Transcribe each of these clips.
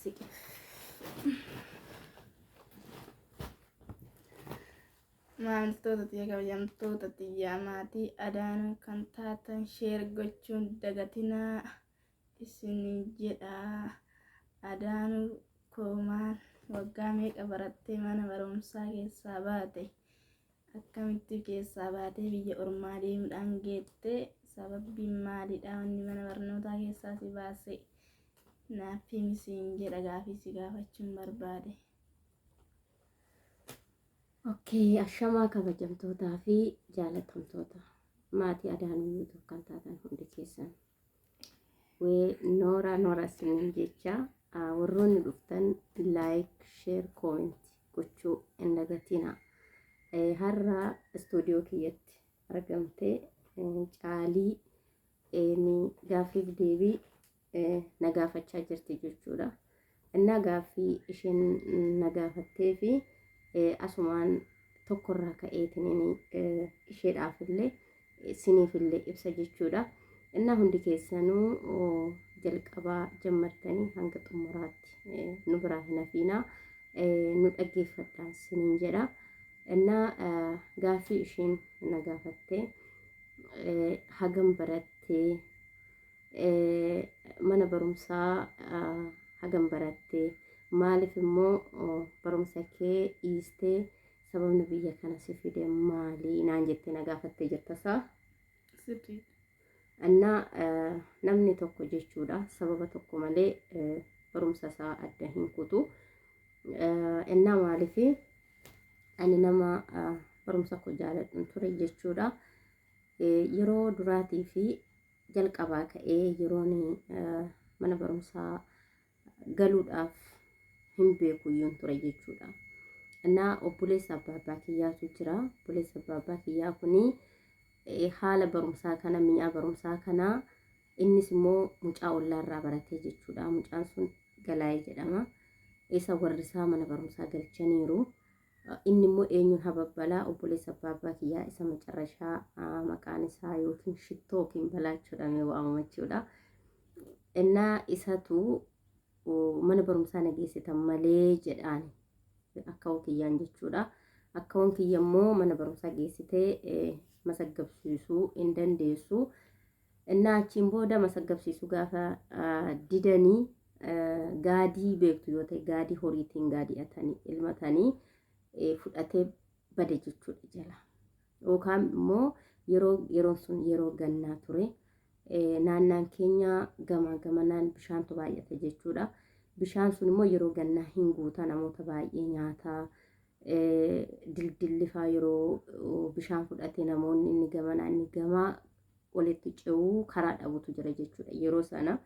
Siqe. Maamiltoota tiyya kabajamtoota tiyya maatii Adaanuu kan taatan sheer gochuun dagatinaa isin jedha. Adaanuu koo maal waggaa meeqa barattee mana barumsaa keessaa baate? Akkamitti keessaa baatee biyya ormaa deemuudhaan geette? Sababbiin maalidha wanni mana barnootaa keessaa si baase? Naaf himi siin jedha gaafii si gaafachuun barbaade. Okay, ashamaa kabajamtootaa fi jaalatamtoota maatii Adaanuu YouTube kan taatan hundi keessan. Wee noora noora isiniin jecha warroonni dhuftan like, share, comment gochuu hin dagatinaa. Har'a istuudiyoo kiyyatti argamtee Caalii gaaffiif deebii na gaafachaa jirti jechuudha. Innaa gaaffii isheen na gaafattee fi asumaan tokkorraa ka'eetiin isheedhaaf illee siniif illee ibsa jechuudha. Innaa hundi keessanuu jalqabaa jammartanii hanga xumuraatti nu biraa hin hafiinaa nu dhaggeeffadhaa siniin jedha. Innaa gaaffii isheen na gaafatte hagam barattee mana barumsaa hagam baratte maaliif immoo barumsa kee dhiistee sababni biyya kana si fide maali naan jettee na gaafattee jirta isaa. Sirrii. Innaa namni tokko jechuudha sababa tokko malee barumsa isaa adda hin kutu. Innaa maaliif ani nama barumsa koo jaaladhun ture jechuudha. Yeroo duraatii fi jalqabaa ka'ee yeroon mana barumsaa galuudhaaf hin beekuyyuun ture jechuudha. Innaa obboleessa abbaa abbaa kiyyaatu jira. Obboleessa abbaa abbaa kiyyaa kuni haala barumsaa kana mi'a barumsaa kana innis immoo mucaa ollaarraa baratee jechuudha. Mucaan sun Galaayee jedhama. Isa warri isaa mana barumsaa galchaniiru. Inni immoo eenyuun hababbalaa obboleessa abbaa abbaa kiyyaa isa macarrashaa maqaan isaa yookiin shittoo yookiin balaachoo jedhamee waamama jechuudha. Innaa isatu mana barumsaa na geessitan malee jedhaan akkawoo kiyyaan jechuudha. Akkawoon kiyya immoo mana barumsaa geessitee masaggabsiisuu hin dandeessu. Innaa achiin booda masaggabsiisuu gaafa didanii gaadii beektu yoo ta'e gaadii horiitiin gaadi'atanii ilmatanii fudhatee bade jechuudha jala. Yookaan immoo yeroo yeroon sun yeroo gannaa ture naannaan keenya gamaa gamanaan bishaantu baay'ata jechuudha. Bishaan sun immoo yeroo gannaa hin guuta namoota baay'ee nyaata dildilli faa yeroo bishaan fudhate namoonni inni gamanaa inni gamaa walitti ce'uu karaa dhabutu jira jechuudha yeroo sana.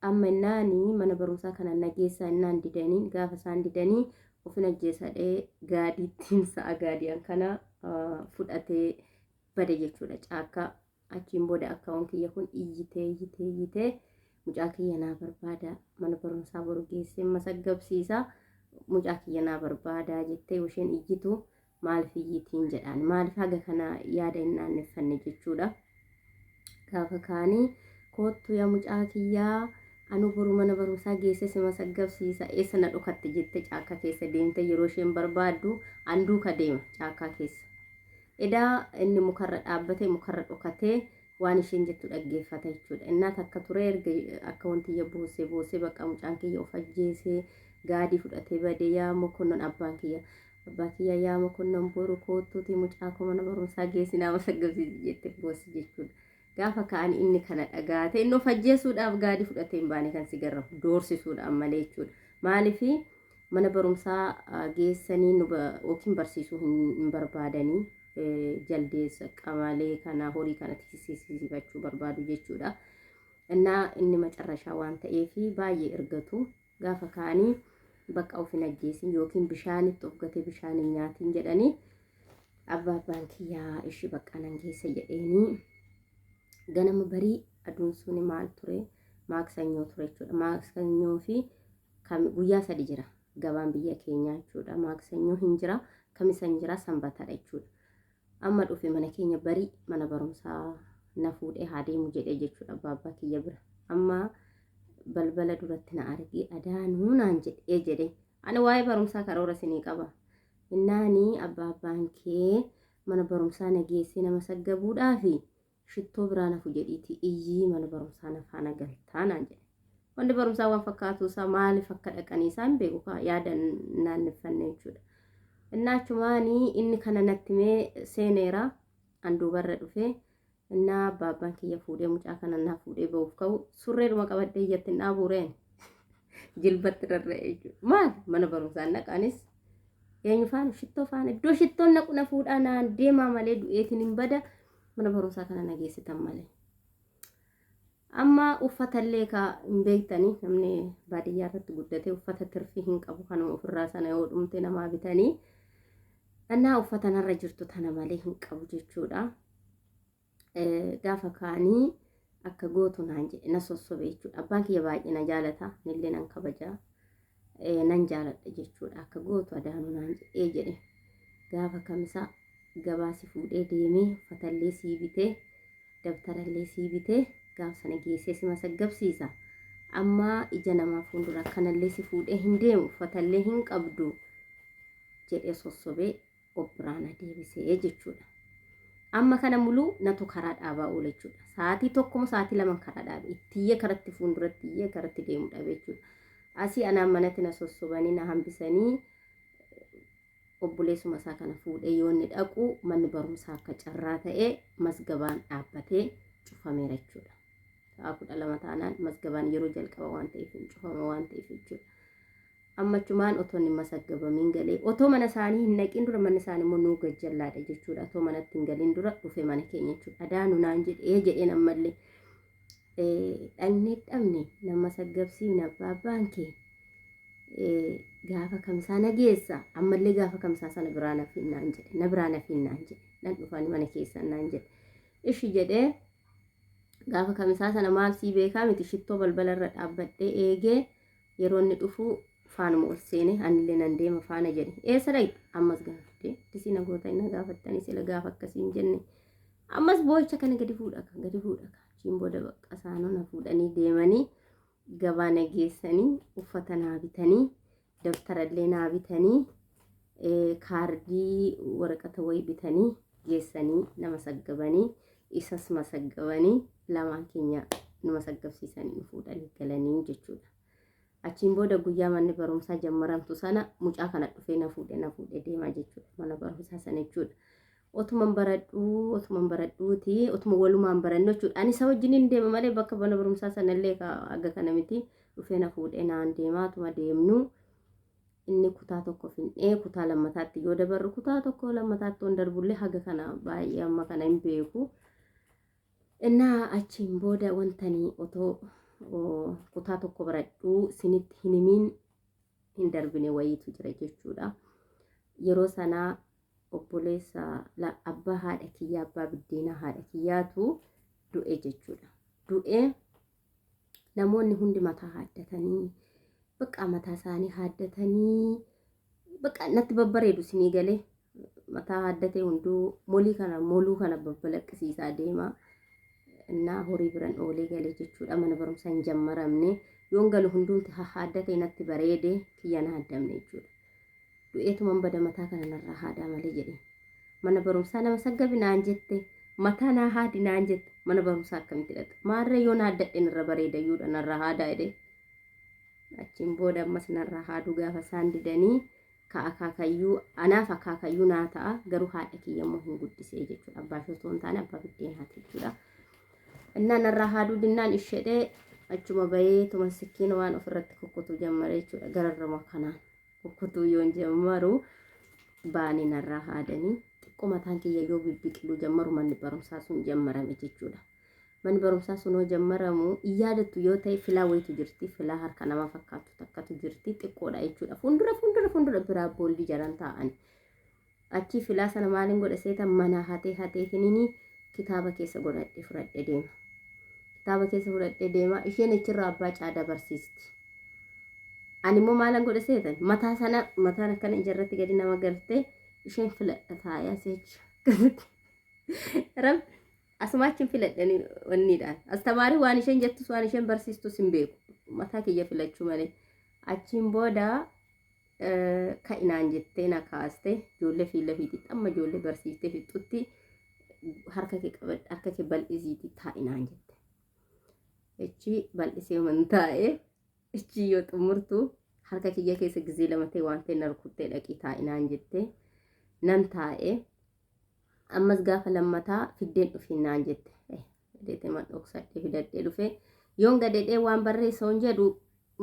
Amma innaani mana barumsaa kana nageessaa innaan didanii gaafa isaan didanii ofin ajjeesadhee gaadiittiin sa'a gaadiyan kana fudhatee bade jechuudha caakkaa. Achiin booda akkaawwan kiyya kun iyyitee iyyitee iyyitee mucaa kiyya naa barbaada mana barumsaa boru geessee masaggabsiisa mucaa kiyya naa barbaada jettee isheen iyyitu maaliif iyyitiin jedhaan maaliif haga kana yaada hin naanneffanne jechuudha. Gaafa kaanii koottu yaa mucaa kiyyaa anu boru mana barumsaa geessee si masaggabsiisa eessa na dhokatte jette caakkaa keessa deemte yeroo isheen barbaaddu an duuka deema caakkaa keessa. Edaa inni mukarra dhaabbatee mukarra dhokatee waan isheen jettu dhaggeeffata jechuudha. Innaa takka ture erga akka wanti boosee boosee bakka mucaan kiyya of ajjeesee gaadii fudhatee bade yaa mokonnon abbaan kiyya Abbaa kiyya yaa mokonnon boru koottuutii mucaa koo mana barumsaa geessi naa masaggabsiisi jette boossi jechuudha. Gaafa ka'an inni kana dhagaate inni of ajjeesuudhaaf gaadii fudhatee hin baane kan si garramu doorsisuudhaan malee jechuudha. Maaliif mana barumsaa geessanii nu yookiin barsiisuu hin barbaadanii jaldeessa qamalee kana horii kana tisiisifachuu barbaadu jechuudha. Innaa inni macarrashaa waan ta'eef baay'ee ergatu. Gaafa kaanii bakka of hin ajjeesin yookiin bishaanitti of gatee bishaan hin nyaatin jedhanii abbaa abbaan kiyyaa ishii bakka nan geessa jedheenii ganama barii aduun suni maal ture maaksanyoo ture jechuudha. Maaksanyoo fi guyyaa sadi jira gabaan biyya keenyaa jechuudha. Maaksanyoo hin jira, kamisa hin jira, sanbatadha jechuudha. Amma dhufe mana keenya barii mana barumsaa na fuudhee haa deemu jedhee jechuudha abbaa abbaa kiyya bira. Amma Balbala duratti na argee Adaanuu naan jedhee jedhe. Ani waa'ee barumsaa karoora isinii qaba. Innaani abbaa abbaan kee mana barumsaa na geessee nama saggabuudhaafi shittoo biraa nafu jedhiitii iyyii mana barumsaa na faana galtaa naan jedhe. Wanti barumsaa waan fakkaatu isaa maaliif akka dhaqanii isaa hin beeku kaa yaada naanneffanne jechuudha. Innaa achumaanii inni kana natti mee seeneera an duubarra dhufee innaa abbaa abbaan kiyya fuudhee mucaa kana naa fuudhee ba'uuf ka'u surreedhuma qabadhee iyyatti hin dhaabuureen jilbatti rarra'e jechuudha. Maal mana barumsaan dhaqanis eenyu faana shittoo faana iddoo shittoon naqu na fuudhaa naan deemaa malee du'eetiin hin bada mana barumsaa kana na geessitan malee. Amma uffatallee kaa hin beektanii namni baadiyyaa irratti guddate uffata tirfii hin qabu kanuma ofirraa sana yoo dhumte namaa bitanii. Innaa uffata narra jirtu tana malee hin qabu jechuudha. Gaafa kaanii akka gootu naan jedhe na sossobe jechuudha. Abbaan kiyya baay'ee na jaalata, anillee nan kabaja, nan jaaladha jechuudha. Akka gootu Adaanuu naan jedhee jedhe. Gaafa kamisa gabaa si fuudhee deemee uffatallee sii bitee dabtarallee sii bitee gaafa sana geessee si masaggabsiisa. Amma ija namaa fuuldura akkanallee si fuudhee hin deemu uffatallee hin qabdu jedhee sossobee of biraa na deebisee jechuudha. Amma kana muluu natu karaa dhaabaa oola jechuudha. Sa'aatii tokko sa'aatii lama karaa dhaabe. Ittiyyee karatti fuulduratti iyyee karatti deemu dhabe jechuudha. Asii anaan manatti na sossobanii na hambisanii obboleessuma isaa kana fuudhee yoo inni dhaqu manni barumsaa akka carraa ta'ee masgabaan dhaabbatee cufameera jechuudha. Sa'a 12 taanaan masgabaan yeroo jalqaba waan ta'eef hin cufama waan ta'eef jechuudha. Ammachumaan otoo hin masaggabamiin galee otoo mana isaanii hin naqiin dura manni isaanii immoo nuu gajjallaadha jechuudha. Otoo manatti hin galiin dura dhufe mana keenya jechuudha. Adaanu naan jedhee jedheen ammallee dhaqnee dhabne nama saggabsiifne abbaa abbaan kee gaafa kamsaa na geessa ammallee gaafa kamsaa sana biraa nafiin naan jedhe na biraa nafiin naan jedhe nan dhufaan mana keessan naan jedhe. Ishi jedhee gaafa kamisaa sana maal sii beekaa miti shittoo balbala irra dhaabbadhee eegee yeroo inni dhufu faanuma ol seene anillee nan deema faana jedhe. Eessa dhaqxe? Ammas gaafatte. Disii na goota na gaafattanii sila gaafa akkasii hin jenne. Ammas boo'icha kana gadi fuudha kan gadi fuudha kan. Achiin booda bakka isaanoo na fuudhanii deemanii gabaa na geessanii uffata naa bitanii dabtarallee naa bitanii kaardii waraqata wayii bitanii geessanii nama saggabanii isas masaggabanii lamaan keenya nu masaggabsiisanii nu fuudhanii galanii jechuudha. Achiin booda guyyaa manni barumsaa jammaramtu sana mucaa kana dhufee na fuudhe na fuudhe deemaa jechuudha mana barumsaa sana jechuudha. Otuman baradhuu otuman baradhuuti otuma walumaan barannu jechuudha. Ani isa wajjin hin deema malee bakka mana barumsaa sanallee haga kana miti dhufee na fuudhee naan deemaa otuma deemnu inni kutaa tokko finnee kutaa lammataatti yoo dabarru kutaa tokko lammataatti yoon darbullee haga kana baay'ee amma kana hin beeku. Innaa achiin booda wantani otoo kutaa tokko baradhuu sinitti hin himiin hin darbine wayiitu jira jechuudha. Yeroo sanaa obboleessa abbaa haadha kiyyaa abbaa biddeenaa haadha kiyyaatu du'e jechuudha. Du'e namoonni hundi mataa haaddatanii bakka mataa isaanii haaddatanii bakka natti babbareedu sinii galee mataa haaddatee hunduu molii kana moluu kana babbalaqqisiisaa deema. Innaa horii biran oolee galee jechuudha mana barumsaa hin jammaramne yoon galu hundumti haaddatee natti bareede kiyya na haddamne jechuudha. Du'eetuman bada mataa kana narraa haadaa malee jedhe. Mana barumsaa nama saggabi naan jette mataa naa haadi naan jette mana barumsaa akkamitti dhaqxa maarree yoon haaddadhe narra bareeda iyyuudha narraa haadaa jedhe. Achiin booda ammas narraa haaduu gaafa isaan didanii ka akaakayyuu anaaf akaakayyuu naa ta'a garuu haadha kiyya immoo hin guddisee jechuudha abbaa ishee osoo hin taane abbaa biddeenaati jechuudha. Innaan narraa haaduu dinnaan ishedhee achuma bahee tuma sikkiina waan ofirratti kukkutuu jammare jechuudha gararruma kanaan kukkutuu yoon jammaru baanii narraa haadanii xiqqoo mataan kiyya yoo bibbiqiluu jammaru manni barumsaa sun jammarame jechuudha. Manni barumsaa sun yoo jammaramu hin yaadattu yoo ta'e filaa wayitu jirti filaa harka namaa fakkaattu takkatu jirti xiqqoodha jechuudha. Fuuldura fuuldura fuuldura biraa boolli jalan taa'an. Achii filaa sana maaliin godha seeta manaa hatee hateetinini kitaaba keessa godhadhe fudhadhe deema. Kitaaba keessa fudhadhe deema isheen achirraa abbaa caadaa barsiisti. Ani immoo maalan godha seetan mataa sana mataan akkana ijarratti gadi nama galtee isheen filadha taa'ee asii achi. Rabbi asuma achiin filadhanii wanniidhaan. Astamaarii waan isheen jettus waan isheen barsiistus hin beeku. Mataa kiyya filachuu malee. Achiin booda ka'inaan jettee na kaaste ijoollee fiilla fiixitti amma ijoollee barsiiftee fixxutti harka kee qabadhu harka kee bal'isiitii taa'inaan jette. Echi bal'isee man taa'e echi yoo xumurtu harka kiyya keessa gizee lama ta'e waan ta'e na rukuttee dhaqii taa'inaan jette nan taa'e. Ammas gaafa lammataa fiddeen dhufiin naan jette. Fideetee man dhoksadhee fidadhee dhufe. Yoon gadedhee waan barreessa hon jedhu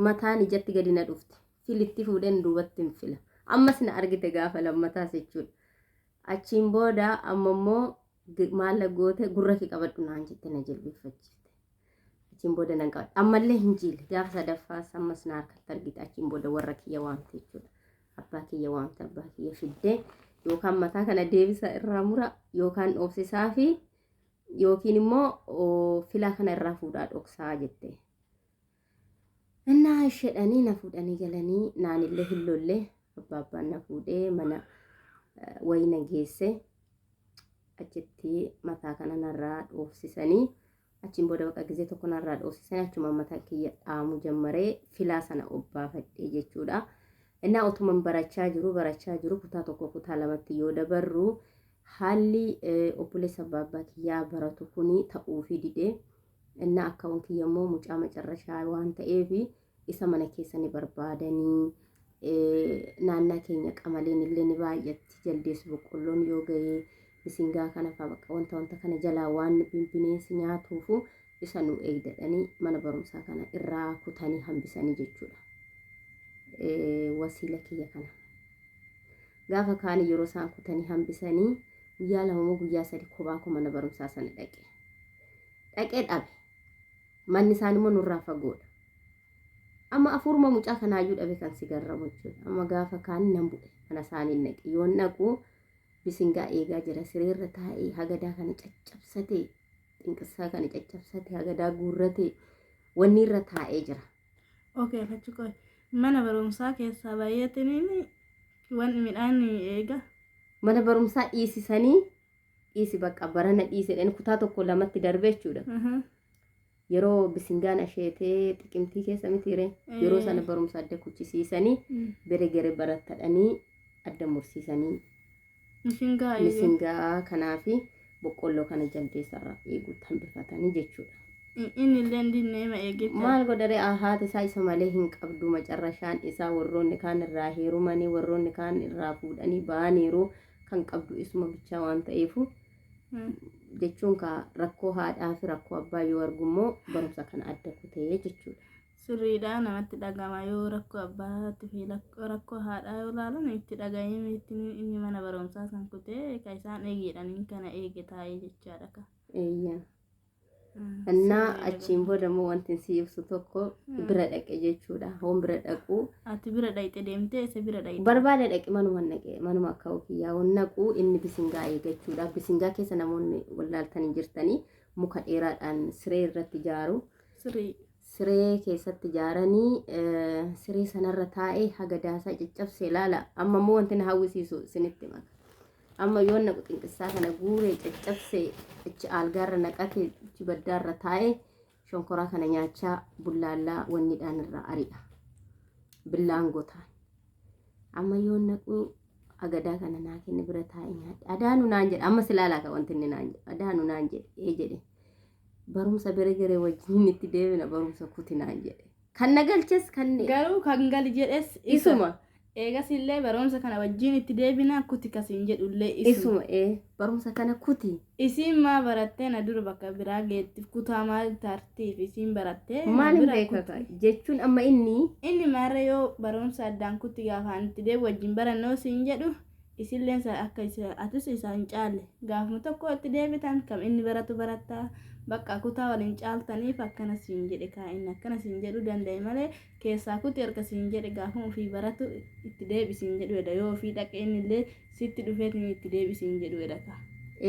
mataan ijatti gadi na dhufte. Filitti fuudheen duubatti hin fila. Ammas na argite gaafa lammataas jechuudha. Achiin booda amma immoo maal goote gurra kee qabadhu naan jette na jilbeeffachiifte. Achiin booda nan qabadhe. Ammallee hin jiille. Gaafa sadaffaas ammas na harkatti argite. Achiin booda warra kiyya waamte jechuudha. Abbaa kiyya waamte abbaa kiyya fiddee yookaan mataa kana deebisa irraa mura yookaan dhoofsisaa fi yookiin immoo filaa kana irraa fuudhaa dhoksaa jette. Innaa isheedhanii na fuudhanii galanii naanillee hin lolle abbaa abbaan na fuudhee mana wayii na geesse achitti mataa kana narraa dhoofsisanii achiin booda bakka gizee tokko narraa dhoofsisanii achuma mataa kiyya dhaamuu jammaree filaa sana obbaafadhe jechuudha. Innaa otuman barachaa jiru barachaa jiru kutaa tokko kutaa lamatti yoo dabarru haalli obboleessa abbaa abbaa kiyyaa baratu kuni ta'uufii dide. Innaa akkaawwan kiyya immoo mucaa macarrashaa waan ta'eef isa mana keessa ni barbaadanii naannaa keenya qamaleen illee ni baay'atti jaldeessi boqqolloon yoo ga'e misingaa kana fa'a bakka wanta wanta kana jalaa waan bineensi nyaatuufu isa nu eegdadhanii mana barumsaa kana irraa kutanii hambisanii jechuudha. Wasiila kiyya kana. Gaafa kaanii yeroo isaan kutanii hambisanii guyyaa lama moo guyyaa sadi kophaa koo mana barumsaa sana dhaqe. Dhaqee dhabe. Manni isaan immoo nurraa fagoodha. Amma afuuruma mucaa kanaayyuu dhabe kan si garramu jechuudha. Amma gaafa kaan nan bu'e mana isaanii naqe. Yoon dhaqu bisingaa eegaa jira sireerra taa'ee hagadaa kana caccabsatee xinqissaa kana caccabsatee hagadaa guurratee wanni irra taa'ee jira. Okay, fachi qoy. Mana barumsaa keessaa baay'eetiniin wanni midhaan eega. Mana barumsaa dhiisisanii dhiisi bakka barana dhiisedhaan kutaa tokko lamatti darbe jechuudha. Yeroo bisingaan asheetee xiqimtii keessa mitiire yeroo sana barumsa adda kuchisiisanii bere gere barattadhanii adda mursiisanii Mishingaa eege. misingaa kanaa fi boqqolloo kana jaldeessarraa eeguutti hambifatanii jechuudha. Inni illee dinneema eegetti. Maal godharee haati isaa isa malee hin qabdu macarrashaan isaa warroonni kaan irraa heerumanii warroonni kaan irraa fuudhanii ba'aniiru kan qabdu isuma bichaa waan ta'eefu jechuun kaa rakkoo haadhaa fi rakkoo abbaa yoo argu immoo barumsa kana adda kutee jechuudha. Sirriidha namatti dhagama yoo rakkoo abbaatti fi rakkoo haadhaa yoo ilaalan itti dhagahee inni mana barumsaa san kutee ka isaan eegeedhaniin kana eege taa'ee jechaadha ka. Eeyyaa. Innaa achiin booda immoo wanti si ibsu tokko bira dhaqe jechuudha. Hoon bira dhaqu Ati bira dhaqxe deemtee isa bira dhaqxe. Barbaada dhaqe manuma naqe manuma akka kiyyaa hoon naqu inni bisingaa eegachuudha. Bisingaa keessa namoonni wallaaltanii jirtanii muka dheeraadhaan siree irratti ijaaru. Sirrii. Siree keessatti ijaaranii siree sanarra taa'ee haga daasaa caccabsee ilaala. Amma immoo wanti na hawwisiisu isinitti maka. Amma yoon naqu xinqissaa kana guuree caccabsee achi algaarra naqatee achi baddaarra taa'ee shonkoraa kana nyaachaa bullaallaa wannidhaan irraa ari'a. Billaan gotaan. Amma yoon naqu agadaa kana naa kenne bira taa'ee nyaadhe. Adaanu naan jedhe amma silaalaa kan wanti inni naan jedhe. Adaanu naan jedhe ee jedhe. Barumsa bere garee wajjin itti deebina barumsa kuti naan jedhe. Kan na galches kan Garuu kan gali jedhes isuma. Eegas illee barumsa kana wajjin itti deebina kuti kasiin jedhullee isuma. Isuma ee barumsa kana kuti. Isiin maa barattee na dura bakka biraa geettiif kutaa maal tartiif isiin barattee na Maal hin bira beekaka kuti. jechuun amma inni Inni maarra yoo barumsa addaan kutti gaafaan itti deebi wajjin barannoo siin jedhu isilleen akka atis isa hin caalle gaafuma tokko itti deebitan kam inni baratu barattaa bakka kutaa waliin caaltaniif akkana siin jedhe kaa inni akkana siin jedhu danda'e malee keessaa kuti erga siin jedhe gaafuma ofii baratu itti deebi siin jedhu jedha yoo ofii dhaqe inni illee sitti dhufeetiin itti deebi siin jedhu jedha kaa.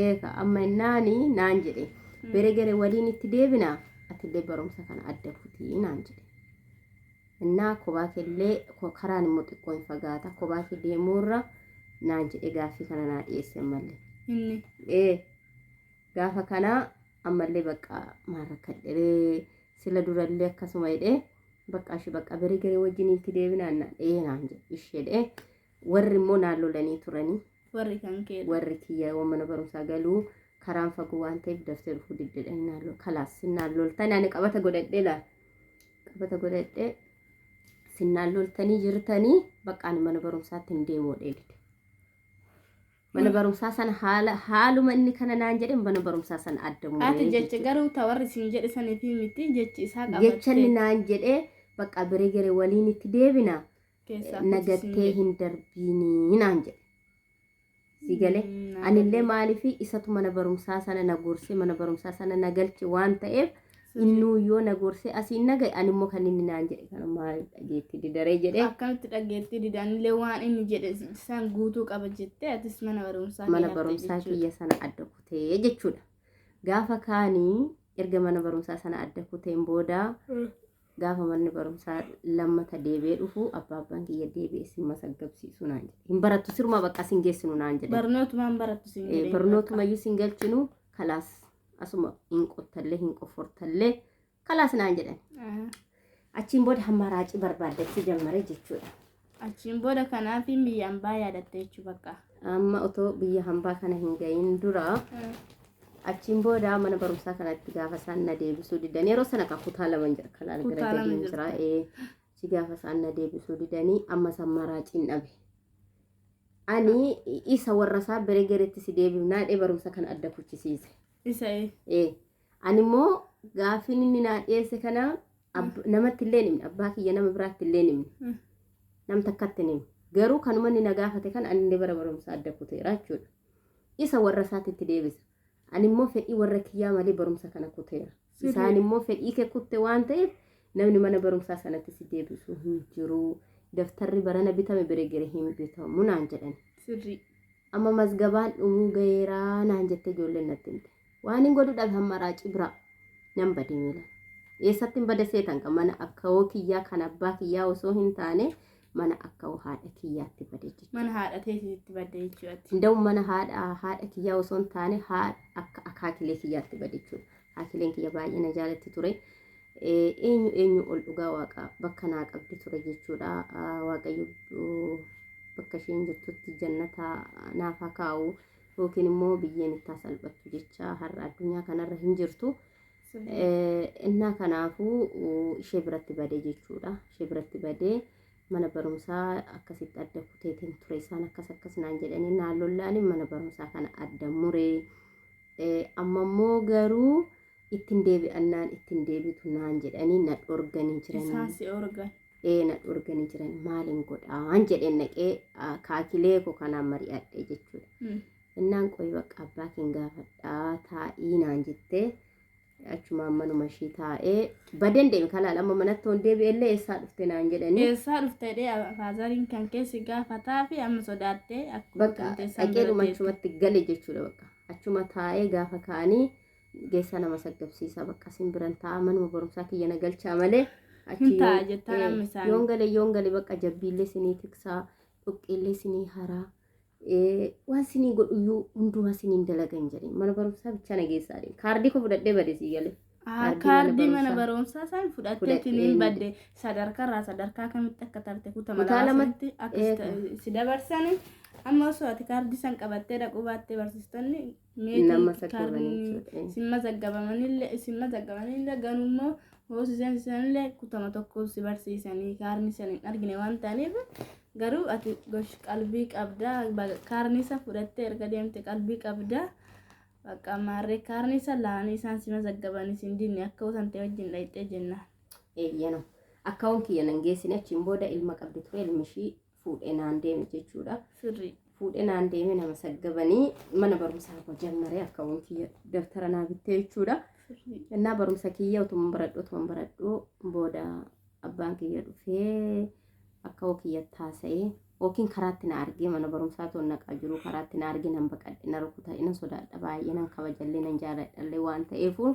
Eeka amma innaani naan jedhe bere gere waliin itti deebina atillee barumsa kana adda kutii naan jedhe. Innaa kophaa keellee karaan immoo xiqqoo hin fagaata kophaa kee deemuurra naan jedhe gaaffii kana naa dhiyeesse ammallee. Inni. Ee gaafa kana ammallee bakka maal rakkadheree sila durallee akkasuma jedhee Bakka ishee bakka bere garee wajjin itti deebinaan naan ee naan jedhe ishee warri immoo naan lolanii turanii Warri kan keedha. Warri kiyya yoo mana barumsaa galuu karaan fagoo waan ta'eef daftee dhufuu diddedhanii naan lol kalaas sinnaan loltanii ani qabata godhadhee laal qabata godhadhee sinnaan loltanii jirtanii bakka ani mana barumsaatti hin deemu dide. Mana barumsaa sana haala haaluma inni kana naan jedhe mana barumsaa sana adda muree Ati jecha jechuudha. Garuu ta warri siin jedhe saniifi miti jechi isaa Jecha inni qabattee naan jedhee bakka biree garee waliin itti deebina keessaa kutu siin nagattee jedhe. hin darbiinii naan jedhe. Si galee Naa anillee galee. maaliif isatu mana barumsaa sana na gorsee mana barumsaa sana na galche waan ta'eef Sirrii. Innuu yoo na gorsee asiin na ga'e animmoo kan inni naan jedhe kana maaliif dhageetti didaree jedhee Akkamitti dhageettii didaanillee waan inni jedhe isaan guutuu qaba jettee atis mana barumsaa kee mana haftee barumsaa jechuudha. kiyya sana adda kutee jechuudha. Gaafa kaanii erga mana barumsaa sana adda kuteen booda gaafa manni barumsaa lammata deebi'ee dhufu abbaan kiyya deebi'ee sin masaggabsiisu naan jedhe. Hin barattu sirumaa bakka sin geessinu naan jedhe. Barnootumaan barattu sin jedheen bakka. Barnootumayyuu sin galchinu kalaas asuma hin qottallee hin qoffortallee kalaas naan jedhan. Achiin booda hamma raacii barbaaddachuu jammare jechuudha. Achiin booda kanaaf biyya hambaa yaadatte jechuu bakka. Amma otoo biyya hambaa kana hin gahin dura achiin booda mana barumsaa kanatti gaafa isaan na deebisuu didan yeroo sana kan kutaa lama jira kalaal gara Kutaa lama gadiin jira. jirta. Achi gaafa isaan na deebisuu didanii amma samma raaciin dhabe. Ani isa warra isaa bere gareetti si deebifnaa jedhee barumsa kana adda kuchisiise. Isa ee. Ani immoo gaaffiin inni naa dhiyeesse kana namatti illee hin himne, abbaa kiyya nama biraatti illee hin himne. Nam takkatti hin himne. Garuu kanuma inni na gaafate kana ani illee bara barumsa adda kuteera jechuudha. Isa warra isaatti itti deebisa. Ani immoo fedhii warra kiyyaa malee barumsa kana kuteera. Isaan immoo fedhii kee kutte waan ta'eef namni mana barumsaa sanatti si deebisu hin jiru. Daftarri barana bitame bire gire hin bitamu naan jedhan. Amma mazgabaan dhumuu gaheeraa naan jette ijoolleen natti himte. Waan hin godhu dhabe hamma raacii biraa nan bade miila. Eessatti hin bade seetan kan mana akkawoo kiyyaa kan abbaa kiyyaa osoo hin taane mana akkawoo haadha kiyyaatti bade jechuudha. Mana haadha teetiitti badde jechuudha. Nda'u mana haadha kiyyaa osoo hin taane haadha akka akaakilee kiyyaatti bade jechuudha. Akaakileen kiyya baay'ee na jaalatti ture. Eenyu eenyu ol dhugaa waaqa bakka naa qabdi ture jechuudha. Waaqayyo bakka isheen jirtutti jannata naaf haa kaa'u yookiin immoo biyyeen itti haa salphattu jecha har'a addunyaa kanarra hin jirtu. Innaa kanaafuu ishee biratti badee jechuudha. Ishee biratti badee mana barumsaa akkasitti adda kuteetiin ture isaan akkas akkas naan jedhanii naan lollaanii mana barumsaa kana adda muree. Amma immoo garuu ittiin deebi'annaan ittiin deebitu naan jedhanii na dhorganii jiranii. Isaan si organ. Ee, na dhorganii jiran maaliin godhaan jedheen naqee kaakilee koo kanaan mari'adhe jechuudha. Innaan qoyi bakka abbaa keen gaafadhaa taa'ii naan jettee achumaan manuma ishii taa'ee badeen deeme kalaal amma manatti hon deebi'ellee eessaa dhufte naan jedhanii. Eessaa dhufte jedhee faazariin kan keessi gaafataa fi amma sodaattee akkuma Bakka teessaan dhaqeedhuma bira teette. achumatti gale jechuudha bakka achuma taa'ee gaafa ka'anii geessa nama saggabsiisaa bakka isin biran taa'a manuma barumsaa kiyya na galchaa malee achi Hin taa'a jettaan amma isaanii. Yoon gale bakka jabbiillee sinii tiksaa dhoqqeellee sinii haraa waan sinii godhuyyuu hundumaa siniin dalagan jedhee mana barumsaa bichaa na geessaa deema. Kaardii koo fudhadhee bade sii galee. Kaardii mana barumsaa san fudhattee Fudhadhee badde sadarkaarraa sadarkaa kamitti akka tarte kutaa Kutaa lamatti akka Eega. si dabarsani amma osoo ati kaardii san qabattee dhaquu baattee barsiistonni Nama meetii saggabanii kaardii jechuudha. Si mazaggabanillee ganummoo hoosisan isanillee kutama tokko si barsiisanii kaarni san hin argine waan ta'aniif garuu ati gosh qalbii qabdaa kaarni isa fudhattee erga deemte qalbii qabdaa bakka maarree kaarni isa laanii isaan si mazaggabanii sin dinne akka usan ta'e wajjin dhayxee jenna. Eeyyano. Akkaawwan kiyya nan geessine achiin booda ilma qabdi ture ilmi ishii fuudhee naan deeme jechuudha. Fuudhee naan deeme nama saggabanii mana barumsaa koo jammaree akkaawwan kiyya daftara naa bittee jechuudha. Innaa barumsa kiyya utuma baradhu booda abbaan kiyya dhufee akkawoo kiyya taasa'ee yookiin karaatti na argee mana barumsaa toon naqaa jiru karaatti na argee nan baqadhe na rukuta nan sodaadha baay'ee nan kabajallee nan jaaladhallee waan ta'eefu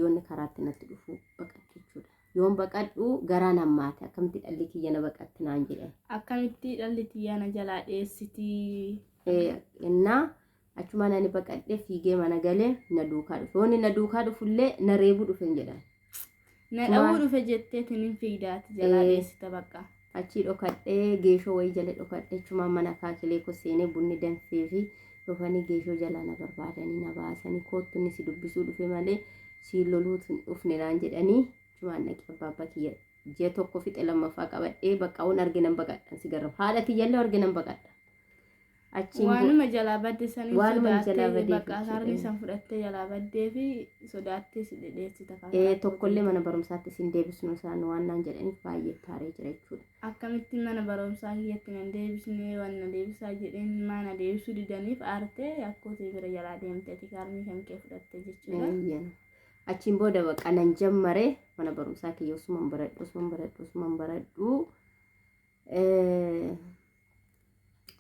yoonni karaatti natti dhufu baqadhe jechuudha. Yoon baqadhu garaa nammaate akkamitti dhalli kiyya na baqatti naan jedhan. Akkamitti dhalli tiyyaa na jalaa dheessitii. Innaa achumaan ani baqadhee fiigee mana galee na duukaa dhufe. Yoonni na duukaa dhufullee na reebuu dhufe hin jedhan. Na dhawuu dhufe jetteetiin hin fiigdaati jalaa dheessita bakka. Achii dhokadhee geeshoo wayii jala dhokadhee achumaan mana akaakilee koo seenee bunni danfee fi dhufanii geeshoo jalaa na barbaadanii na baasanii, "Koottu, inni si dubbisuu dhufe malee si loluutu hin dhufne," naan jedhanii achumaan dhaqee abbaa kiyya ji'a tokko fixe lammaffaa qabadhee bakka waan arge nan baqadha, si garramu haadha kiyyallee arge nan baqadha. Achiin Waanuma jalaa badde sanii waanuma jalaa sodaattee badeef bakka jechuudha. Harni san fudhattee jalaa baddee fi sodaattee si dhedheessita kan Tokkollee mana barumsaatti isin deebisnu isaan waan naan jedhaniif baay'ee taaree jira jechuudha. Akkamitti mana barumsaa kiyyatti nan deebisnee, waan na deebisaa jedheen maa na deebisuu didaniif aartee akkootii bira jalaa deemteeti kaarnii kan kee fudhatte jechuudha. Eeyyana. Achiin booda bakka nan jammare mana barumsaa kiyya osuman baradhu, osuman baradhu, osuman baradhu,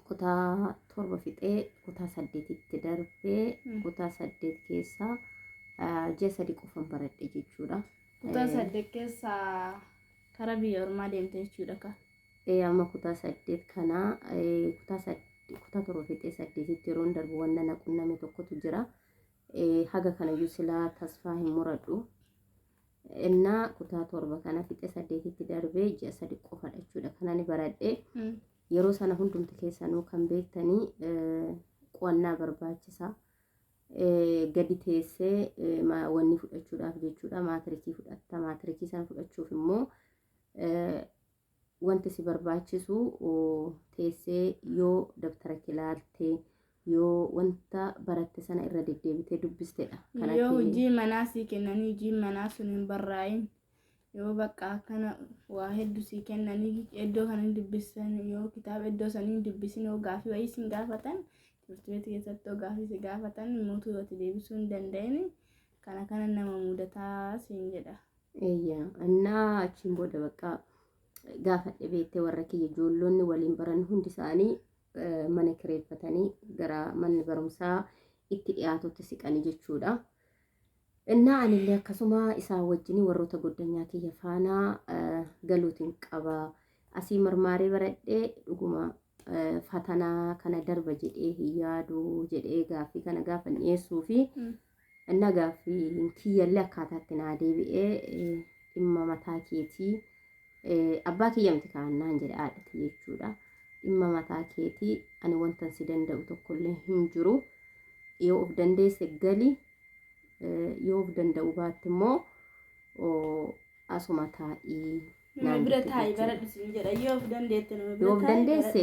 kutaa 7 fixee kutaa 8tti darbee, kutaa 8 keessaa ji'a 3 qofan baradhe jechuudha. Kutaa 8 keessaa karaa biyya ormaa deemte jechuudha ka. Amma kutaa 8 kana, kutaa 7 fixee 8tti yeroon darbu wanna na qunname tokkotu jira. Haga kanayyuu silaa tasfaa hin muradhu. Innaa kutaa 7 kana fixee 8tti darbee ji'a 3 qofadha jechuudha kan ani baradhe. Yeroo sana hundumti keessanuu kan beektanii qo'annaa barbaachisaa. Gadi teessee wanni fudhachuudhaaf jechuudha, maatirikii fudhatta. Maatirikii sana fudhachuuf immoo wanti si barbaachisu teessee yoo dabtara kee ilaaltee, yoo wanta baratte sana irra deddeebitee dubbistedha. Yoo hojii manaa sii kennanii hojii manaa sun hin barraa'in, yoo bakka akkana waa hedduu sii kennanii iddoo kana hin dubbisan, yoo kitaaba iddoo sanii hin dubbisin, yoo gaafii wayii sin gaafatan, timirti beetii keessatti yoo gaafii si gaafatan mootuu yoo deebisuu hin danda'in, kana kana nama mudataa siin jedha. Eeyyaa, innaa achiin booda bakka gaafadhe beektee warra kiyya, ijoollonni waliin baran hundi isaanii mana kireeffatanii gara manni barumsaa itti dhiyaatutti siqanii jechuudha. Innaa anillee akkasuma isaan wajjin warroota goddanyaa kiyya faanaa galuutiin qaba. Asii marmaaree baradhee dhuguma fatanaa kana darba jedhee hin yaadu jedhee gaaffii kana gaafa dhiyeessuu fi innaa gaaffii kiyyallee akkaataatti naa deebi'ee, "Dhimma mataa keetii, abbaa kiyya miti kaa'annaan," jedhe, haadhati jechuudha. "Dhimma mataa keetii, ani wantan si danda'u tokkollee hin jiru. Yoo of dandeesse gali, yoo of danda'u baatte immoo asuma taa'ii." Nama bira taa'ii baradhu siin jedha. Yoo of dandeette nama bira Yoo of dandeesse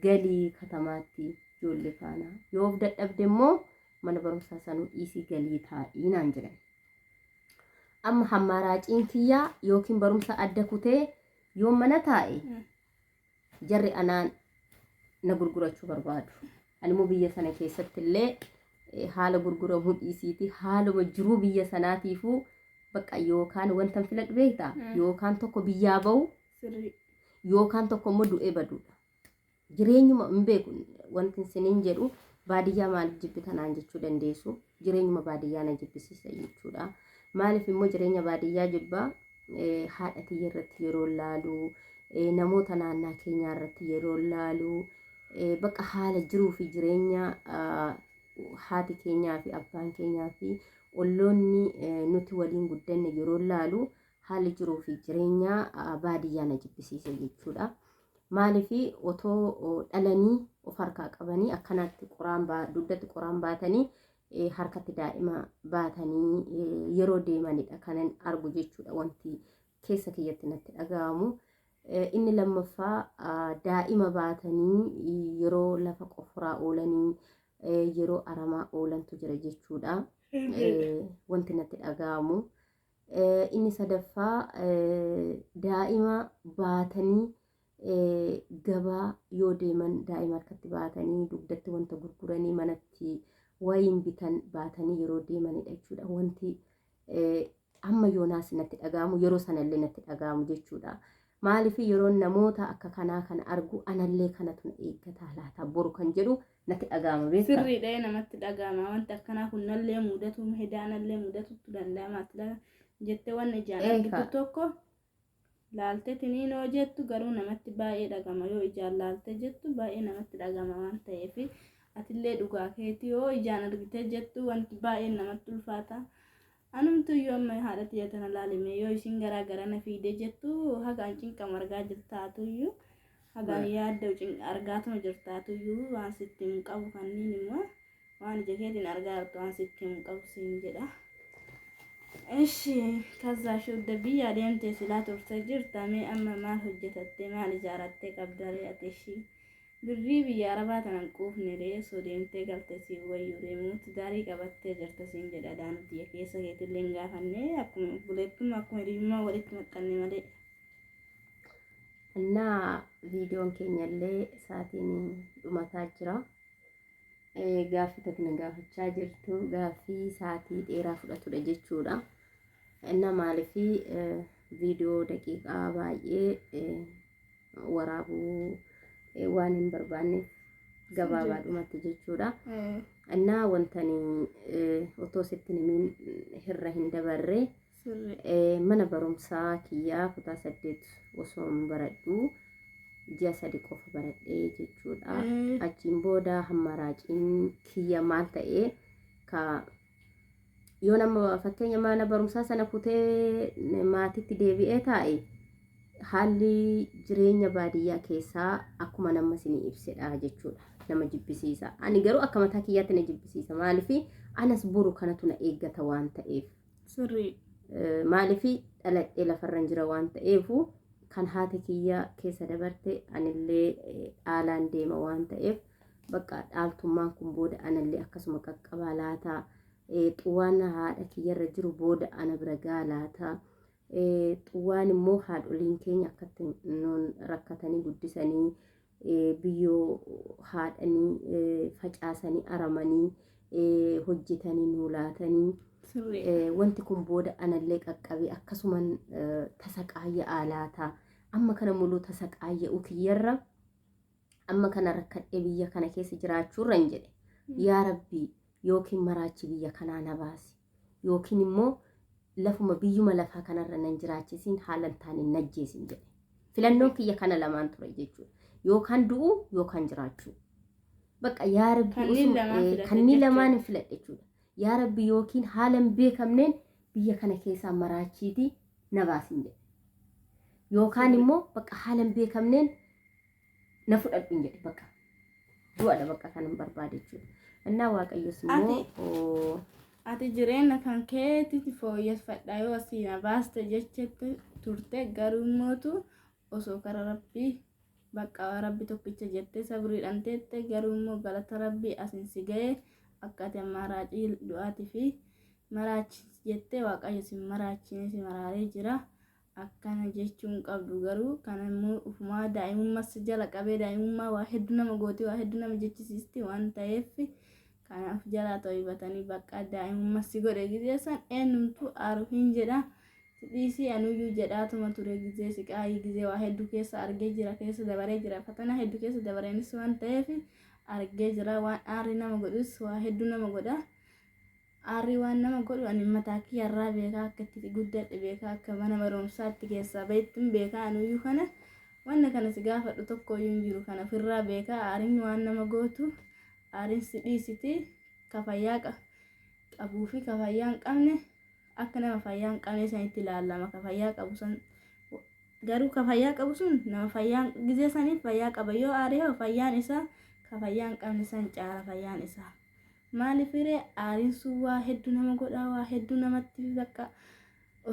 galii katamaatti ijoollee faana. Yoo of dadhabde immoo mana barumsaa sanuu dhiisii galii taa'ii naan jedhan. Amma hammaaraaciin kiyyaa yookiin barumsa adda kutee yoo mana taa'e, jarri anaan na gurgurachuu barbaadu. Ani immoo biyya sana keessatti illee haala gurguramuu dhiisiiti haaluma jiruu biyya sanaatiifuu bakka yookaan wanta filadhu beektaa, yookaan tokko biyyaa bahu, yookaan tokko immoo du'ee baduudha. Jireenyuma hin beeku wanti isiniin jedhu. Baadiyyaa maaliif jibbitanaan jechuu dandeessu. Jireenyuma baadiyyaa na jibbisiisa jechuudha. Maaliif immoo jireenya baadiyyaa jibbaa? Haadha tiyya irratti yeroo laalu, namoota naannaa keenyaa irratti yeroo laalu, bakka haala jiruu fi jireenya haati keenyaa fi abbaan keenyaa fi olloonni nuti waliin guddanne yeroo laalu, haalli jiruu fi jireenya baadiyyaa na jibbisiisa jechuudha. Maaliif otoo dhalanii of harkaa qabanii akkanatti qoraan dugdatti qoraan baatanii, harkatti daa'ima baatanii yeroo deemanidha kanan argu jechuudha wanti keessa kiyyatti natti dhaga'amu. Inni lammaffaa daa'ima baatanii yeroo lafa qofuraa oolanii, yeroo aramaa oolantu jira jechuudha. Wanti natti dhaga'amu. Inni sadaffaa daa'ima baatanii gabaa yoo deeman, daa'ima harkatti baatanii dugdatti wanta gurguranii manatti wayiin bitan baatanii yeroo deemanidha jechuudha. Wanti amma yoonaas natti dhaga'amu, yeroo sanallee natti dhaga'amu jechuudha. Maaliif yeroo namoota akka kanaa kana argu anallee kanatu na eeggataa laata boru kan jedhu natti dhaga'ama, beektaa? Sirriidha, namatti dhaga'ama. Wanti akkanaa kun nallee mudatu, hedaa nallee mudatutu danda'ama jettee waan ijaan argitu tokko laaltee tiniinoo jettu garuu namatti baay'ee dhagama. Yoo ijaan laaltee jettu baay'ee namatti dhagama waan ta'eef, atillee dhugaa keetii yoo ijaan argitee jettu wanti baay'ee namatti ulfaata. Anumtuyyuu amma haadha tiyya tana laalime yoo isin garaa garana fiidee jettu hagaan cinqamu argaa jirtaatuyyuu hagaan yaadda'u argaatuma jirtaatuyyuu waan sitti hin qabu kanniin immoo waan ija keetiin argaa jirtu waan sitti hin qabu siin jedha. Ishi kaza shudda biyya deemte silaa turte jirta, mee amma maal hojjetatte, maal ijaarattee qabdaree ati? Ishii birrii biyya arabaa tanan quufne ree, osoo deemtee galte siin wayyuu deemuutti daarii qabattee jirta siin jedha. Daanuti keessa keetillee hin gaafanne, akkuma obboleettummaa akkuma hiriyyummaa walitti maxxanne malee. Innaa viidiyoon keenyallee sa'aatiin dhumataa jira. Gaaffii takka na gaafachaa jirtu, gaaffii sa'aatii dheeraa fudhatudha jechuudha. Innaa maaliif viidiyoo daqiiqaa baay'ee waraabuu waan hin barbaanneef gabaabaadhumatti jechuudha. Innaa wantani otoo sitti himiin hirra hin dabarre, mana barumsaa kiyyaa kutaa 8 osoo hin baradhu ji'a 3 qofa baradhee jechuudha. Achiin booda hamma raaciin kiyya maal ta'ee ka yoo nama fakkeenya mana barumsaa sana kutee maatitti deebi'ee taa'e, haalli jireenya baadiyyaa keessaa akkuma nama isinii ibsedha jechuudha. Nama jibbisiisa. Ani garuu akka mataa kiyyaatti na jibbisiisa. Maaliif? Anas boru kanatu na eeggata waan ta'eef. Maaliif? Dhaladhee lafarran jira waan ta'eefu, kan haati kiyya keessa dabarte anillee dhaalaan deema waan ta'eef, bakka dhaaltummaan kun booda anallee akkasuma qaqqabaa laata, xuwaan haadha kiyyarra jiru booda ana bira gaa laata, xuwaan immoo haadholiin keenya akkatti nuun rakkatanii guddisanii, biyyoo haadhanii, facaasanii, aramanii, hojjetanii nuu laatanii, wanti kun booda anallee qaqqabee akkasuman tasaqaayya'aa laata, amma kana muluu tasaqaayya'uu kiyyarra, amma kana rakkadhee biyya kana keessa jiraachuurra hin jedhe, yaa rabbii, yookiin maraachi biyya kanaa na baasi, yookiin immoo lafuma biyyuma lafaa kanarra nan jiraachisiin, haala hin taane najjeesin jedhe. Filannoon kiyya kana lamaan ture jechuudha, yookaan du'uu yookaan jiraachuu. Bakka yaa rabbii Kanneen lamaan filatte kanneen jechuudha. Lamaan hin filadhe jechuudha. Yaa rabbi, yookiin haala hin beekamneen biyya kana keessaa maraachiitii na baasin jedhe, yookaan immoo bakka haala hin beekamneen na fudhadhu hin jedhe. Bakka du'adha, bakka kan hin barbaade jechuudha. Innaa Waaqayyos immoo Ati jireenya kan keetitti fooyyeffadha yoo asii na baaste jechetti turte, garuu mootu osoo kara rabbii bakka rabbi tokkicha jettee sabriidhaan teette, garuu immoo galata rabbii asin si ga'e. Akka ati ammaa raacii du'aatii fi maraachi jettee, Waaqayyo si maraachine, si maraaree jira. Akkana jechuun qabdu garuu kana immoo ufumaa daa'imummaa si jala qabee, daa'imummaa waa hedduu nama gooti, waa hedduu nama jechisiisti waan ta'eef, kanaaf jalaa to'ibatanii bakka daa'imummaa si godhe gizee san eenyumtuu aaru hin jedha. Dhiisii, anuyyuu jedhaatuma ture gizee siqaayii, gizee waa hedduu keessa argee jira, keessa dabaree jira, fatanaa hedduu keessa dabareenis waan ta'eef argee jira. Waan aarri nama godhus waa hedduu nama godha. Aarri waan nama godhu ani mataa kiyyarraa beekaa, akka itti guddadhe beekaa, akka mana barumsaatti keessaa bahettiin beekaa. Anuyyuu kana wanna kana si gaafadhu tokko iyyuu hin jiru, kana ofirraa beekaa. Aariin waan nama gootu, aariin si dhiisiti. Ka fayyaa qabuu fi ka fayyaa hin qabne akka nama fayyaa hin qabne sanitti ilaalama. Ka fayyaa qabu san garuu, ka fayyaa qabu sun nama fayyaa gizee saniif fayyaa qaba, yoo aaree hoo fayyaan isaa ka fayyaa hin qabne san caala fayyaan isaa. Maaliif hiree? Aariin sun waa hedduu nama godha, waa hedduu namatti bakka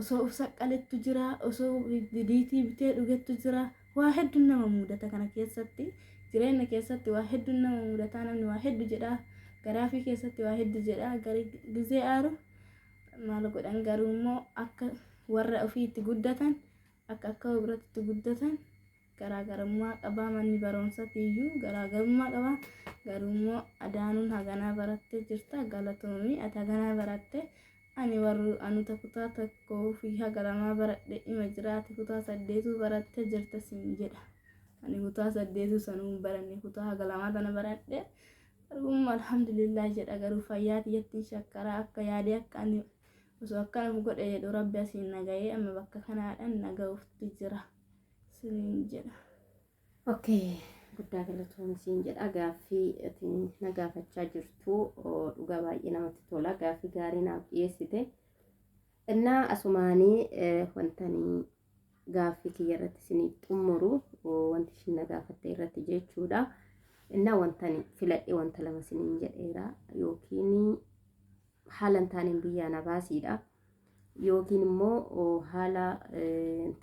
osoo uf saqqalettu jira, osoo didiitii bitee dhugettu jira, waa hedduun nama mudata. Kana keessatti, jireenya keessatti waa hedduun nama mudataa. Namni waa hedduu jedha, garaafii keessatti waa hedduu jedha gizee aaru. Maal godhan? Garuu immoo akka warra ofii itti guddatan, akka biratti itti guddatan garaagarummaa qabaa. Manni barumsatti iyyuu garaagarummaa qabaa. Garuu immoo Adaanuun haganaa barattee jirta, galatoomii. Ati haganaa baratte, ani warri anuta kutaa 1 fi haga 2 baradhe ima jira, ati kutaa 8 barattee jirta siin jedha. Ani kutaa 8 sanuu hin baranne, kutaa haga 2 tana baradhe. Garuu alhamdulillah jedha. Garuu fayyaa tiyyattiin shakkaraa akka yaadee, akka ani osoo akkana godhe jedhu, rabbi asiin nagahee amma bakka kanaadhaan naga'uufti jira siniin jedha. Okay, guddaa galatoomii siin jedha. Gaaffii ati na gaafachaa jirtu dhugaa baay'ee namatti tola. Gaaffii gaarii naaf dhiyeessite. Innaa asumaanii wantanii gaaffii kiyya irratti isiniif xumuru, wanti ishiin na gaafatte irratti jechuudha. Innaa wantani filadhe wanta lama isiniin jedheera: yookiin haala hin taaneen biyyaa na baasiidha, yookiin immoo haala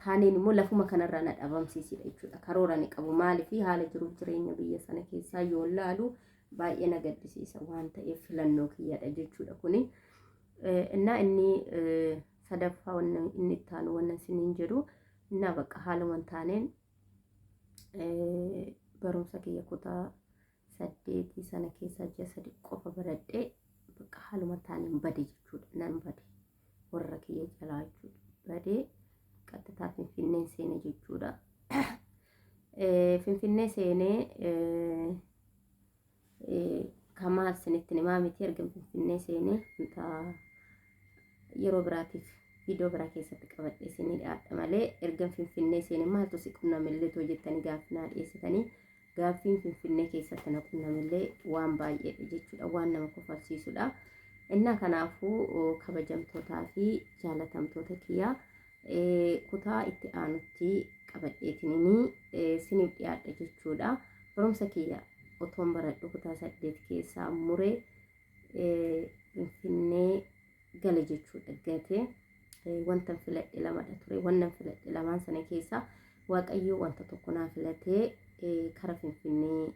taaneen immoo lafuma kanarraa na dhabamsiisidha jechuudha. Karoora ni qabu, maaliif haala jiruuf jireenya biyya sana keessaa yoo laalu baay'ee na gaddisiisa waan ta'eef filannoo kiyyadha jechuudha kuni. Innaa inni sadaffaa, inni itti aanu wannan isiniin jedhu, innaa bakka haaluma hin taaneen barumsa kiyya kutaa 8 sana keessaa ji'a 3 qofa baradhee bakka haaluma taaneen bade jechuudha. Nan bade warra kiyya jalaa jechuudha. Badee qaxxitaa Finfinneen seene jechuudha. Finfinnee seenee kamaal isinitti himaa miti, erga Finfinnee seenee wanta yeroo biraatiif viidiyoo biraa keessatti qabadhe isinii dhiyaadha malee, erga Finfinnee seenee maaltu si qunnamillee too jettanii gaaffii naa dhiyeessitanii, gaaffiin Finfinnee keessatti na qunnamillee waan baay'eedha jechuudha, waan nama kofalsiisudha. Innaa kanaafuu kabajamtootaa fi jaalatamtoota kiyyaa, kutaa itti aanutti qabadheetinini siniif dhiyaadha jechuudha. Barumsa kiyya otoon baradhu kutaa 8 keessaa muree Finfinnee gale jechuudha gate. Wanta filadhe lamadha ture. Wannan filadhe lamaan sana keessaa Waaqayyo wanta tokko naa filatee kara Finfinnee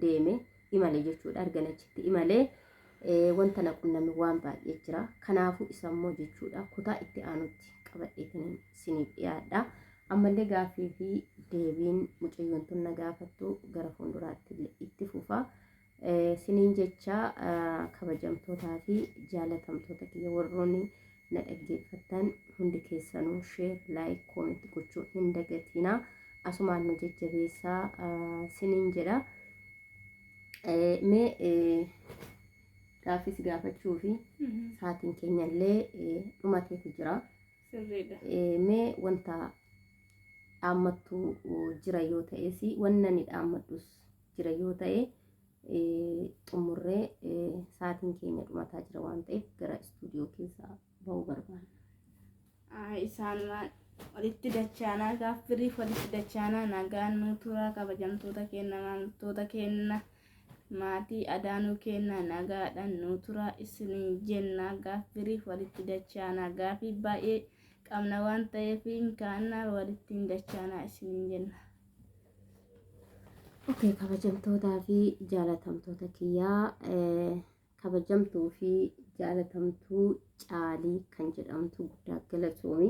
deeme, imale jechuudha. Argan achitti imalee wanta na qunname waan baay'ee jira. Kanaafuu isa immoo jechuudha kutaa itti aanutti qabadheetiin isiniif dhiyaadha. Ammallee gaaffii fi deebiin mucayyoon tun na gaafattu gara fuulduraatti illee itti fufa. Siniin jecha, kabajamtootaa fi jaalatamtoota kiyya, warroonni na dhaggeeffattan hundi keessanuu share, like, comment gochuu hin dagatinaa. Asumaan nu jajjabeessaa siniin jedha. Mee gaaffii si gaafachuu fi sa'aatiin keenya illee dhumateetu jira. Sirriidha. Mee wanta dhaammattu jira yoo ta'es, wanna ni dhaammadhus jira yoo ta'e, xumurree sa'aatiin keenya dhumataa jira waan ta'eef gara istuudiyoo keessaa bahuu barbaanna. Isaanumaan walitti dachaanaa, gaaffiriif walitti dachaanaa, nagaan nuu turaa. Kabajamtoota keenya, maamiltoota keenya, maatii Adaanuu keenya, nagaadhaan nuu turaa isiniin jenna. Gaaffiriif walitti dachaanaa, gaaffii baay'ee qabna waan ta'eef kaannaa walitti hin dachaanaa isiniin jenna. Okay, kabajamtootaa fi jaalatamtoota kiyyaa, kabajamtuu fi jaalatamtuu Caalii kan jedhamtu, guddaa galatoomi.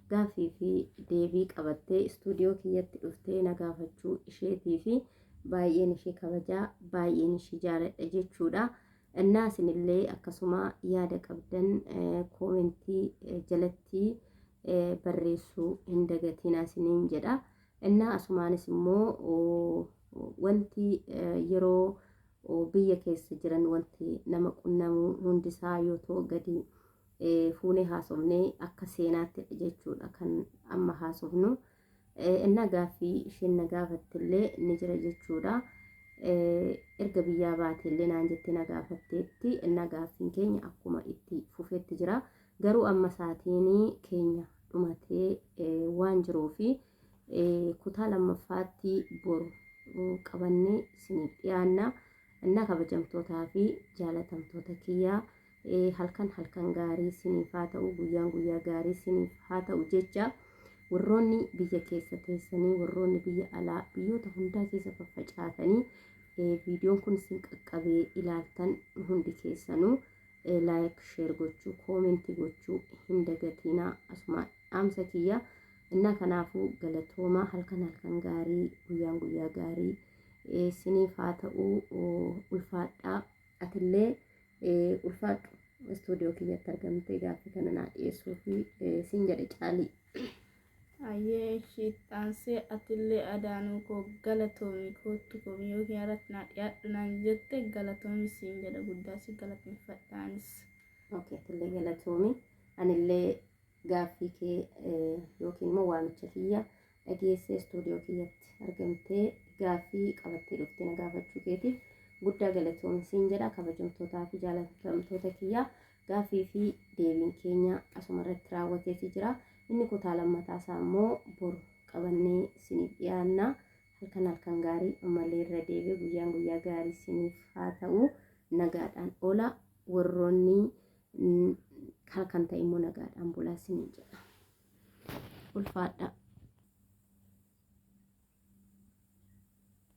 Gaaffii fi deebii qabattee istuudiyoo kiyyatti dhuftee na gaafachuu isheetii fi baay'een ishee kabajaa, baay'een ishee jaaladha jechuudha. Innaa isinillee akkasuma yaada qabdan koomentii jalatti barreessuu hin dagatinaa isiniin jedha. Innaa asumaanis immoo wanti yeroo biyya keessa jiran wanti nama qunnamu hundisaa yoo ta'u gadi fuunee haasofnee akka seenaatti jechuudha kan amma haasofnu. Innaa gaaffii isheen na gaafattillee ni jira jechuudha. Erga biyyaa baateellee naan jettee na gaafatteetti. Innaa gaaffiin keenya akkuma itti fufetti jira. Garuu amma sa'aatiin keenya dhumatee waan jiruufi kutaa lammaffaatti boru qabannee isiniif dhiyaanna. Innaa kabajamtootaa fi jaalatamtoota kiyyaa, halkan halkan gaarii isiniif haa ta'u, guyyaan guyyaa gaarii isiniif haa ta'u jecha, warroonni biyya keessa teessanii, warroonni biyya alaa, biyyoota hundaa keessa faffacaatanii viidiyoon kun isin qaqqabee ilaaltan hundi keessanuu like, share gochuu, koomentii gochuu hin dagatinaa, asuma dhaamsa kiyya. Innaa kanaafuu galatoomaa, halkan halkan gaarii, guyyaan guyyaa gaarii isiniif haa ta'u. Ulfaadhaa, atillee ulfaadhu, istuudiyoo kiyyatti argamtee gaaffii kana naa dhiyeessuu fi siin jedhe, Caalii. Ayyee, shiixxaansee atillee Adaanuu koo galatoomi, koottu koomi yookiin irratti naa dhiyaadhu naan jette, galatoomi siin jedha, guddaa si galateeffadhaanis. Okay, atillee galatoomi. Anillee gaaffii kee yookiin immoo waamicha kiyya dhageessee istuudiyoo kiyyatti argamtee gaaffii qabattee dhuftee na gaafachuu keetiif guddaa galatoomi siin jedha. Kabajamtootaa fi jaalatamtoota kiyyaa, Gaaffii fi deebiin keenya asuma irratti raawwateeti jira. Inni kutaa lammataa isaa immoo boru qabannee isiniif dhiyaanna. Halkan halkan gaarii ammallee irra deebi'e guyyaan guyyaa gaarii isiniif haa ta'u. Nagaadhaan oola. Warroonni halkan ta'e immoo nagaadhaan bulaa isiniin jedha. Ulfaadha.